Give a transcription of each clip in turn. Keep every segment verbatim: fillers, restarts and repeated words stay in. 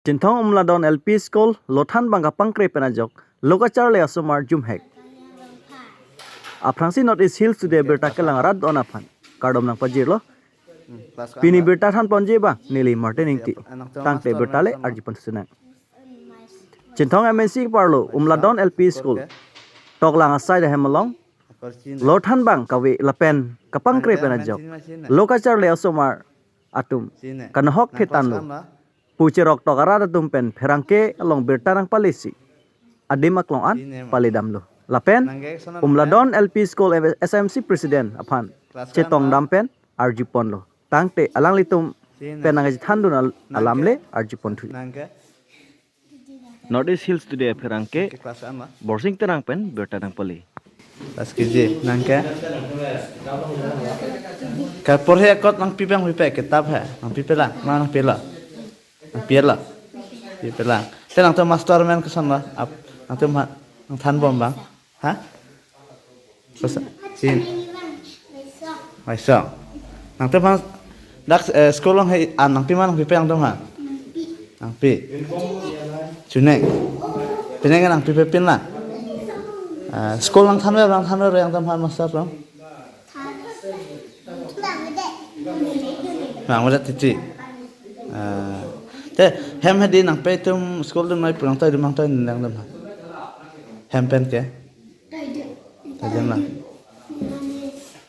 Chinthong Umladon L P School lothan bang kapangkre pen ajok lo kacharli asomar jumhek. Aphrangsi North East Hills Today birta kelang rat don aphan kardom nangpajirlo. Pini birta thanponji abang neli Martin Ingti. Tangte birta le arjupon sinang. Chinthong M N C parlo Umladon L P School toklang asai ahem along lothan bang kave lapen kapangkre pen ajok lo kacharli asomar atum kanahok phetan lo. Pu cherok tok arat atum pen pherangke along birta nangpalesi adim aklong an paledamlo. Lapen Umladon L P School S M C President aphan chetongdam pen arjuponlo. Tangte alanglitum pen nangchethandun al-, alam le arjuponthu. North East Hills Today pherangke Borsing Terang pen birta nangpale. Class K G nang ke? Ka porhe akot nangpi abang pipe, kitab he. Nangpipe lang, ma nangpilo? Nangpilo? Pipe lang. Te nangtum master men kosonlo? Ap, nangtum ha, nangthanbom abang. Ha? Koson? Chin. Maisong. Nangtum ha dak, eh, school along he an nangpi ma nangpipe nangtum ha? Nangpi. Chunek. Pining nangpipe pin lang. Ah, school nangthanver, nangthanver nangtum ha master along? Nangvedet titi. Ah, te hem hedi nangpei atum school dun noi pu nangtoi dun nangtoi nang dun ha? Hem pen ke? Tajem lang.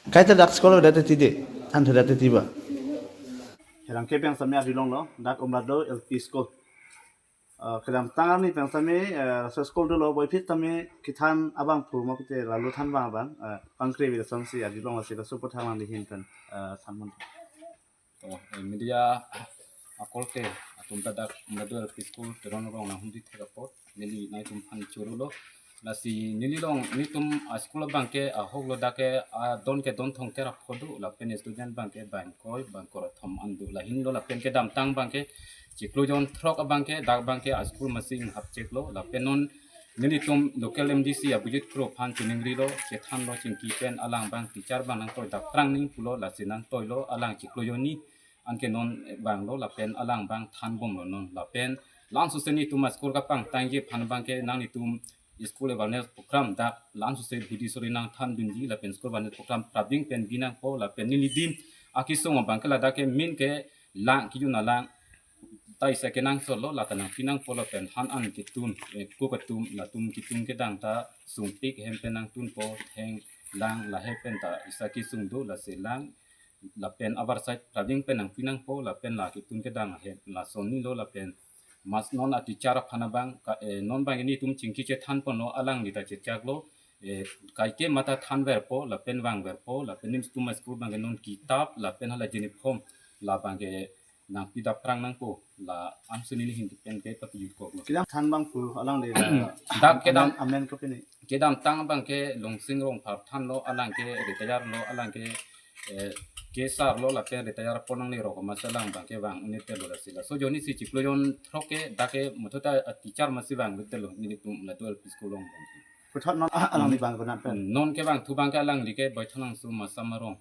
Kaita dak school avedet titi de. Thanthedet titi ba. Herang ke pen sami ari longlo, dak Umladon L P School. Eh, kedamtang arni pen sami, eh, so school dolo boiphit sami kethan abang pu ma pute la lothan bang abang, eh, pangkre vira samsi ari long lasi laso aphuthak nangli ahin pen, eh, thanbom. Oh, eh, media akorte atum ta dak Umladon L P School Teron rong nanghumri thek apot neli nangtum aphan chorolo. Lasi neli long nelitum a school abang ke ahok lo dak ke adon ke don thongter aphodo lapen student abang ke bang kroi bang karathom an do, lahin lo lapen kedamtang abang ke chiklo jon throk abang ke dak abang ke a school masing hapcheklo lapen non nelitum local M D C Abhijit Kro aphan chiningrilo, chethanlo chingki pen alang abang teacher abang nangtoi dak prang ning pulo lasi nangtoilo alang chiklo jon ni anke non vanglo lapen alang abang thanbomlo non lapen langsose nelitum a school kapangtangji aphan abang ke nanglitum school awareness program dak langsose bidi sori nangthandunji lapen school awareness program prabing pen binangpo lapen neli adim akesung abang ke ladak ke min ke lang kejun alang tai se kenangsotlo lata nangpi nangpo lapen han an ketun, eh, kuk atum latum ketun kedang ta sungpik hem pen nangtunpo theng lang lahei pen ta isi akesung do lasi lang lapen avarsai prabing pen nangpi nangpo lapen la ketun kedang ahem lason ni lo lapen mas non a teacher aphan abang ka, eh, non abang nelitum chingki chethanponlo alangli ta chechaklo, eh, kaike mata thanverpo lapen vangverpo lapen nelitum a school abang non kitab lapen hala uniform labang ke nangpi dak prang nangpo la angsuni neli ahin pen ke papi yutkoklo. Kedam than abang pu alangli dak kedam amen, amen kopine? Kedamtang abang ke Longsing Rongphar thanlo, alang ke retire lo, alang ke, eh, kesar lo lapen retire pon nangli rok masa alang abang ke vang unit lo lasi laso jon ni si chiklo jon throk ke dak ke muthot a teacher masi vang unit lo nelitum Umladon L P School along abang ke. Puthot non, ah, alangli vang konat pen? Non kevangthu abang ke alangli ke Baithalangso Masam arong.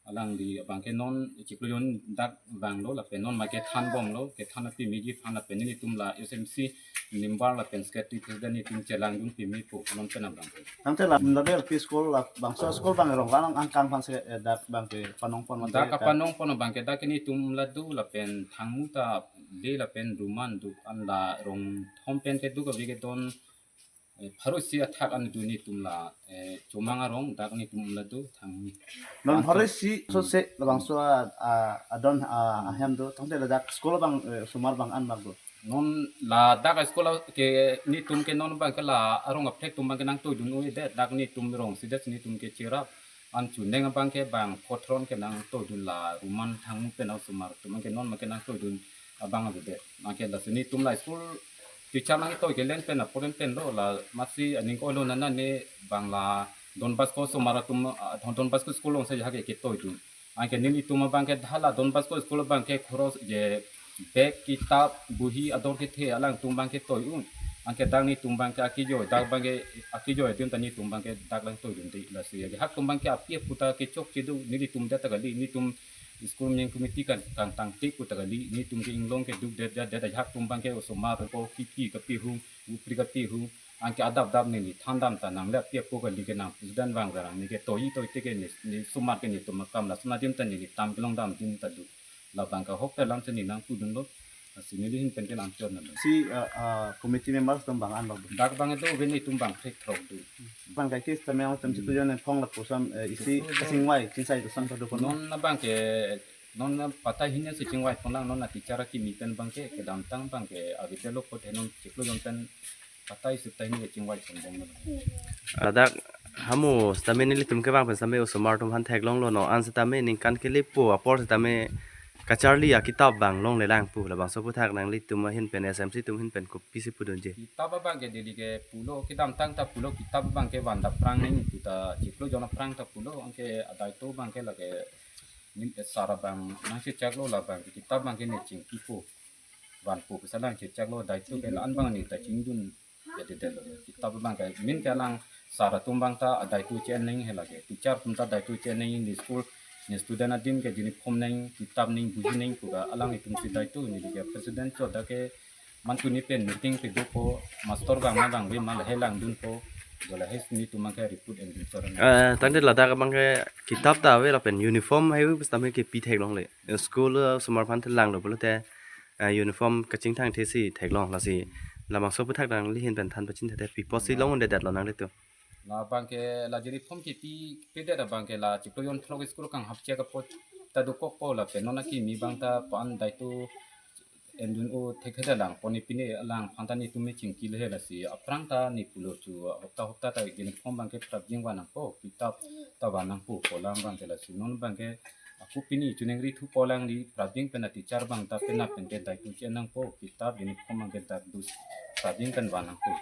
Alangli abang ke non chiklo jon dak vanglo lapen non ma kethanbomlo, kethan api miji aphan lapen nelitum la S M C member lapen secretary president nelitum chelangdun pimi pu non pen abang ke. Tangte la Umladon L P School labangso school abang rong lang angkang aphan si, eh, dak abang ke panongpon mate dak kapanongpon abang ke dak ke nelitum Umladon lapen thangmu ta le lapen Ruman do an la rong thom pen ke do kave ke don, eh, pharo isi athak an do nelitum la, eh, Chomang arong dak nelitum Umladon thangmu. Non pharo isi so se labangso a, a, adon a, ahem do tangte ladak school abang, eh, osomar abang an bak do. Non ladak a school a ke nelitum ke non abang ke la arong aphek atum abang ke nangtoidun un-edet dak nelitum rongsi det nelitum ke cherap an chuneng abang ke bang photron ke nangtoidun la Ruman thangmu pen osomar atum abang ke non abang ke nangtoidun abang avedet. Anke lasi nelitum la school teacher nangtoi kelen pen apor pen lo la masi aning ko lo nana ne bang la Don Bosco osomar atum, ah, Don, Don Bosco school along si hake ketoidun. Anke nelitum abang ke hala Don Bosco school abang ke khoros je bag, kitab, buhi ador kethe alangtum abang ke toi un. Anke dak nelitum abang ke akejoi, dak abang ke akejoi adim ta nelitum abang ke dak lang toidunde lasi. Halatum abang ke api aputa kechokche do nelitum det ta kali nelitum School ming committee kan kangtangte pu ta kali, netum ke inglong ke duk det det det ajahak atum abang ke osomar po, kipi kapehung, upri kapehung, anke adap dap neli thandam ta nangle api apo kali ke nang president vang verang ne ke tohi tohi te ke ne, ne osomar ke netum akam, lason adim ta neli tam kelong dam adim ta do. Labang ke ahok ta lam si ne nangpudunlo. Lasi neli ahin pen ke nangchor nalo. Si, uh, uh, committee members atum bang-an lo. Dak abang do, ave netum bang throk throk do. Bang kai tis tame ang tam chiklo jon nangphong lapuson, eh, isi chiklo jon kachingvai chingsai lapuson ta do kono. Non abang ke, non patai hini si chingvai pon lang, non a teacher akimi pen abang ke, kedamtang abang ke, avidya lo kot he non chiklo jon pen patai sip ta hini ke chingvai pon bom lo. Ladak hamu sitame nelitum kevang pen sitame osomar atum aphan theklonglo, non an sitame ningkan kelepo apor sitame kacharli akitap bang longlelang pu, labangso aphuthak nanglitum ahin pen S M C atum ahin pen kopisi pudunji? Kitap abang ke neli ke pulo, kedamtang ta pulo, kitap abang ke van dap aphrang nangji pu ta, chiklo jon aphrang ta pulo, anke adai atum abang ke lake nin sar abang nangchechaklo, labang ke kitap abang ke ne chingkipo, vanpo pusi alang chechaklo, adai atum ke la-an abang ne ta chingdun ya de de lo. Kitap abang ke min ke alang sar atum abang ta adai atum che-en nangji he lake. Teacher atum ta adai atum che-en nangji, ne school, ne student adim ke uniform nangji, kitap nangji, buji nangji pu ke alanglitum si adai atum, neli ke president chot dak ke mantu ni pen meeting kedopo, master abang ma abang ave ma lahei langdunpo, do lahei si netum abang ke report endun chot nang. Eh, tangte ladak abang ke kitap ta ave lapen uniform haihui pusitame kepi theklongle. School, eh, osomar aphan theklonglo pulote, eh, uniform kachingthang the si theklong, lasi labangso aphuthak nangli ahin pen than pachini thek the, pi apotsi long un det det lo nanglitum? Labang ke la uniform kepi, kepi det abang ke la chiklo jon throk school kanghap chek apot ta dokokpo, lapen non akimi abang ta pan adai atum endun-o thekthelang pon, ne pine alangphan ta netum me chingki le he, lasi aphrang ta ne pulo chu hopta hopta ta uniform abang ke prapjin van nangpo, kitap ta van nangpo pu alam abang ke, lasi non abang ke ako pini chuningri thupo lang, ne prapjin pen a teacher abang ta penap pen ke adai atum che-en nangpo, kitap uniform abang ke dak dus prapjin pen van nangpo.